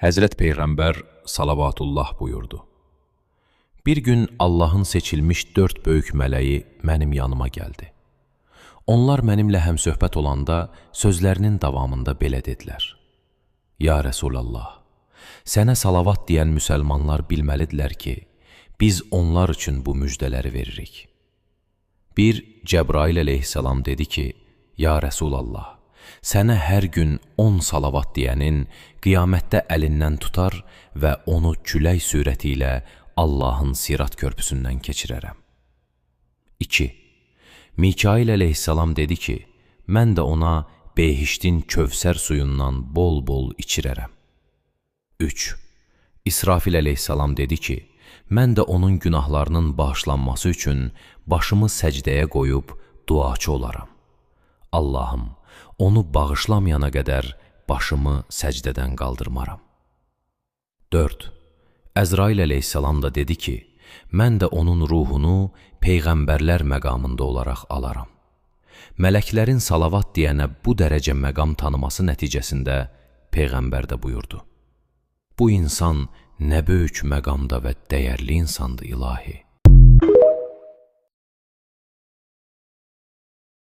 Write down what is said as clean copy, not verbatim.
Həzrət Peyğəmbər salavatullah buyurdu. Bir gün Allahın seçilmiş 4 böyük mələyi mənim yanıma gəldi. Onlar mənimlə həmsöhbət olanda sözlərinin davamında belə dedilər. Ya Rəsulallah, sənə salavat deyən müsəlmanlar bilməlidirlər ki, biz onlar üçün bu müjdələri veririk. Bir, Cəbrail əleyhissalam dedi ki, Ya Rəsulallah, sənə hər gün 10 salavat deyənin qiyamətdə əlindən tutar və onu külək sürəti ilə Allahın sirat körpüsündən keçirərəm. 2. Mikail əleyhissalam dedi ki, mən də ona behiştin Kövsər suyundan bol-bol içirərəm. 3. İsrafil əleyhissalam dedi ki, mən də onun günahlarının bağışlanması üçün başımı səcdəyə qoyub duaçı olaram. Allahım, onu bağışlamayana qədər başımı səcdədən qaldırmaram. 4. Əzrail əleyhissalam da dedi ki, mən də onun ruhunu peyğəmbərlər məqamında olaraq alaram. Mələklərin salavat deyənə bu dərəcə məqam tanıması nəticəsində peyğəmbər də buyurdu. Bu insan nə böyük məqamda və dəyərli insandır ilahi.